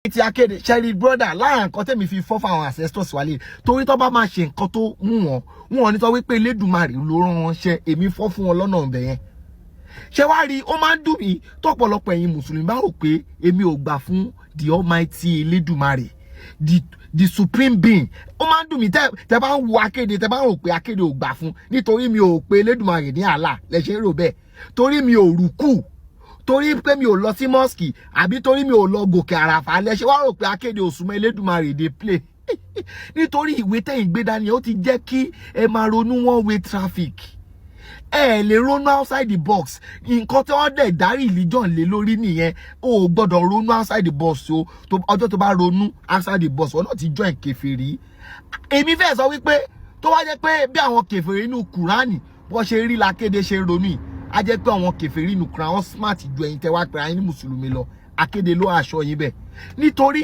Ti akéde sherry brother, lára nǹkan tẹ̀mí fi fọ́ fáwọn ancestors wálé, torí tó bá máa ṣe nǹkan tó mú wọn, wọn ò ní sọ wípé Elédùmarè ló rán wọn ṣe. Èmi fọ́ fún wọn lọ́nà ọ̀bẹ yẹn. Ṣé wàá rí, ó máa ń dùn mí tọ́pọ̀lọpọ̀ ẹ̀yin mùsùlùmí bá rò pé èmi ò gbà fún the almighty Elédùmarè, the supreme being. Ó máa ń dùn mí tẹ bá ń wo akéde, tẹ bá ń rò pé akéde ò gbà fún nítorí mi ò pe Elédùmarè ní Allah lẹ ṣe ń rò bẹ́ẹ̀, torí mi ò rùkù, torí pé mi ò lọ sí mosque, àbí torí mi ò lọ gòkè àràfà lẹ ṣe wá rò pé akéde ò súnmọ́ Elédùmarè dey play. Nítorí ìwé tẹ̀yìn gbé dání, ó ti jẹ́ kí ẹ máa ronú one way traffic. Ẹ lè ronú outside the box. Nǹkan tí wọ́n dẹ̀ dá religion lé lórí nìyẹn. O ò gbọ́dọ̀ ronú outside the box o. Ọjọ́ tó bá ronú outside the box, wọn náà ti join kèfèrí. Èmi fẹ́ sọ wípé tó wá jẹ́ pé bí àwọn kèfèrí inú Kùránì bó ṣe rí lakéde ṣe ronú yìí, á jẹ́ pé àwọn kèfèrí inú Kùránì, wọ́n smart ju ẹ̀yin tẹ́ wá pé ayé ní mùsùlùmí lọ. Akéde ló aṣọ yín bẹ́ẹ̀, nítorí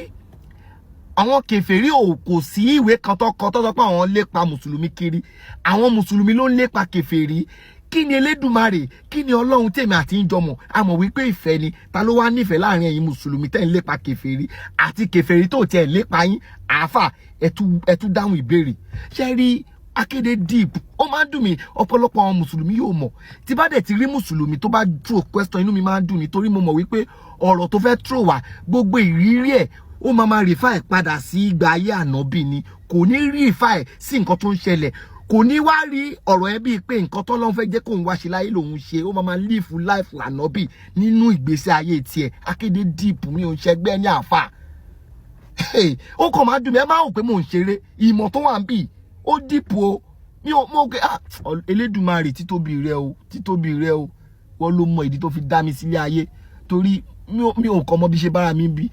àwọn kèfèrí ò kò sí ìwé kan tó kọ tó sọ pé àwọn lépa mùsùlùmí kiri. Àwọn mùsùlùmí ló ń lépa kèfèrí. Kí ni Elédùmarè? Kí ni Ọlọ́run tèmi àti ń jọmọ̀? A mọ̀ wípé ìfẹ́ ni. Ta ló wá nífẹ̀ẹ́ láàrin ẹ̀yin mùsùlùmí tẹ́ ń lépa kèfèrí àti kèfèrí tó tiẹ̀ lépa yín? Àáfà, ẹ tú dáhùn ìbéèrè. Ṣé rí akéde deep, ó máa ń dùn mí. Ọ̀pọ̀lọpọ̀ àwọn mùsùlùmí yóò mọ̀. Tí bá dẹ̀ ti rí mùsùlùmí tó bá throw question, inú mi máa ń dùn, nítorí mo mọ̀ wípé ọ̀rọ̀ tó fẹ́ throw wá, gbogbo ìrírí ẹ̀, ó máa máa refer padà sí ìgbà ayé ànábì ni. Kò ní refer sí nǹkan tó ń ṣẹlẹ̀, kò ní wá rí ọ̀rọ̀ ẹ bíi pé nǹkan tó lọ́n fẹ́ jẹ́ kóun wá ṣe láyé lòun ṣe. Ó máa máa live life ànábì nínú ìgbésí ayé tiẹ̀. Akéde deep, mi ò ń ṣẹgbẹ́ ní àáfà. Ó kàn máa dùn mí. Ẹ máa rò pé mò ń ṣeré. Ìmọ̀ tó wà ń bì, ó deep o. Mi ò mọ̀ pé, ah, Elédùmarè, títóbi rẹ o, títóbi rẹ o. Wọ́n ló mọ ìdí tó fi dá mi sílé ayé, torí mi ò kọ́ mọ bí ṣe bára mi bí.